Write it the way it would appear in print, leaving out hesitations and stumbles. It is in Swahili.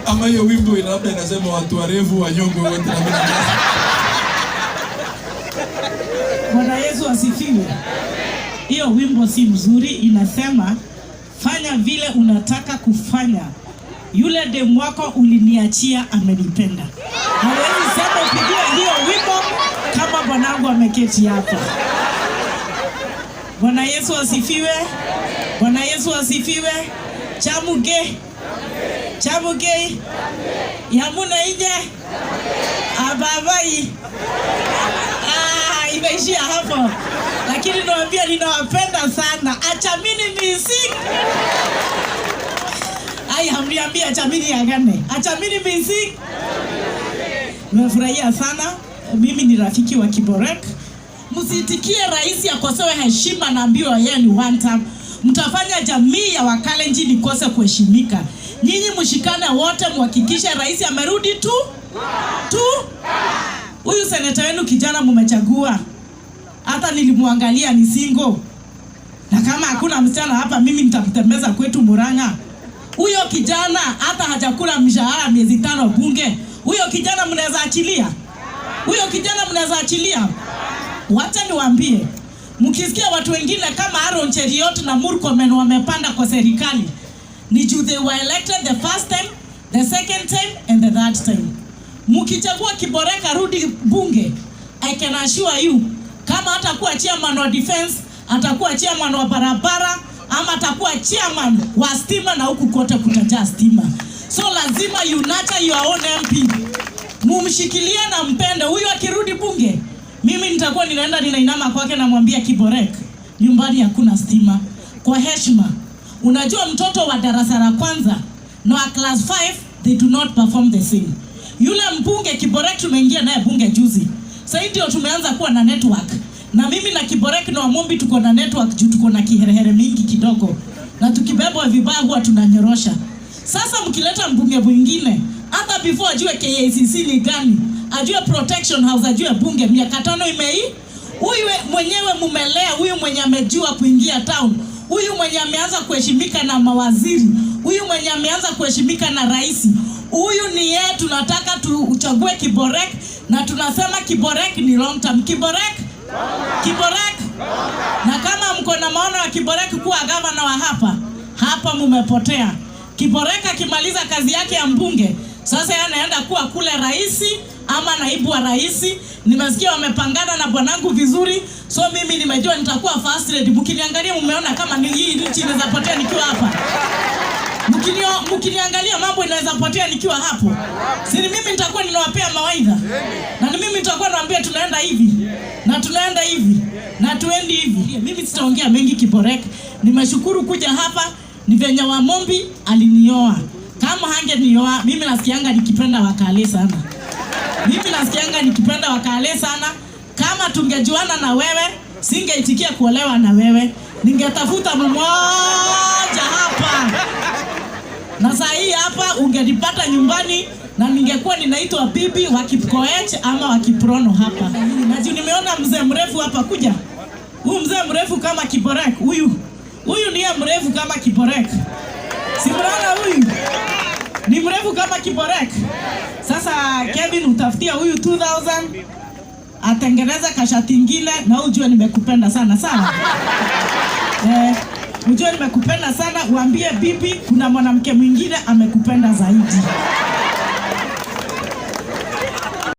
Ama hiyo wimbo labda inasema watu warefu wanyongwe wote na mimi. Bwana Yesu asifiwe. Hiyo wimbo si mzuri, inasema fanya vile unataka kufanya. Yule demu wako uliniachia amenipenda. Hawezi sema upigiwe hiyo wimbo kama bwanangu ameketi hapa. Bwana Yesu asifiwe. Bwana Yesu asifiwe. Chamuge. Chamuge. Yamuna ije. Ababai. Ah, imeishia hapo, lakini niwaambia ninawapenda sana. Achamini mising. Ai, hamniambia achamini agane. Achamini mising. Nimefurahia sana. Mimi ni rafiki wa Kiborek. Msitikie rais akosewe heshima na ambiwa yeye ni one term. Mtafanya jamii ya Wakalenjin ikose kuheshimika. Nyinyi mshikane wote muhakikishe rais amerudi tu tu. Huyu seneta wenu kijana mumechagua, hata nilimwangalia ni single, na kama hakuna msichana hapa, mimi nitamtembeza kwetu Murang'a. Huyo kijana hata hajakula mshahara miezi 5 bunge. Huyo kijana mnaweza achilia? Huyo kijana mnaweza achilia? Wacha niwaambie, mkisikia watu wengine kama Aaron Cheruiyot na Murkomen wamepanda kwa serikali, ni juu they were elected the first time, the second time and the third time. Mkichagua Kiborek arudi bunge, I can assure you, kama atakuwa chairman wa defense, atakuwa chairman wa barabara, ama atakuwa chairman wa stima, na huku kote kutajaa stima. So lazima you nurture your own MP, mumshikilie na mpende. Huyu akirudi bunge, mimi nitakuwa ninaenda ninainama kwake, namwambia Kiborek, nyumbani hakuna stima. Kwa heshima, unajua mtoto wa darasa la kwanza na wa class 5 they do not perform the same. Yule mbunge Kiborek tumeingia naye bunge juzi, sasa ndio tumeanza kuwa na network, na mimi na Kiborek na Wamumbi tuko na network juu tuko na kiherehere mingi kidogo, na tukibebwa vibaya huwa tunanyorosha. Sasa mkileta mbunge mwingine, hata before ajue KICC ni gani, ajue protection house, ajue bunge, miaka 5 imei, huyu mwenyewe mumelea, huyu mwenye amejua kuingia town, huyu mwenye ameanza kuheshimika na mawaziri, huyu mwenye ameanza kuheshimika na rais, huyu ni yeye tunataka tuchague Kiborek, na tunasema Kiborek ni long term. Kiborek, Kiborek. Na kama mko na maono ya Kiborek kuwa gavana wa hapa hapa, mumepotea. Kiborek akimaliza kazi yake ya mbunge, sasa yeye anaenda kuwa kule rais ama naibu wa rais. Nimesikia wamepangana na bwanangu vizuri, so mimi nimejua nitakuwa first lady. Mkiniangalia mmeona kama ni hii nchi inaweza potea nikiwa hapa. Mkiniangalia mambo inaweza potea nikiwa hapo. Si ni mimi nitakuwa ninawapea mawaidha. Na ni mimi nitakuwa nawaambia tunaenda hivi na tunaenda hivi na tuendi hivi. Mimi sitaongea mengi Kiborek. Nimeshukuru kuja hapa, ni venye Wamombi alinioa. Kama hangenioa, mimi nasikianga nikipenda Wakale sana. Mimi nasikianga nikipenda Wakale sana. Kama tungejuana na wewe, singeitikia kuolewa na wewe. Ningetafuta mmoja hapa. Na saa hii hapa ungenipata nyumbani na ningekuwa ninaitwa bibi wa Kipkoech ama wa Kiprono hapa. Na juu nimeona mzee mrefu hapa kuja. Huyu mzee mrefu kama Kiborek, huyu. Huyu ndiye mrefu kama Kiborek. Si mnaona huyu? Ni mrefu kama Kiborek. Sasa Kevin, utafutia huyu 2000 atengeneza kashati ingine na ujue nimekupenda sana sawa? Ujue nimekupenda sana, uambie bibi kuna mwanamke mwingine amekupenda zaidi.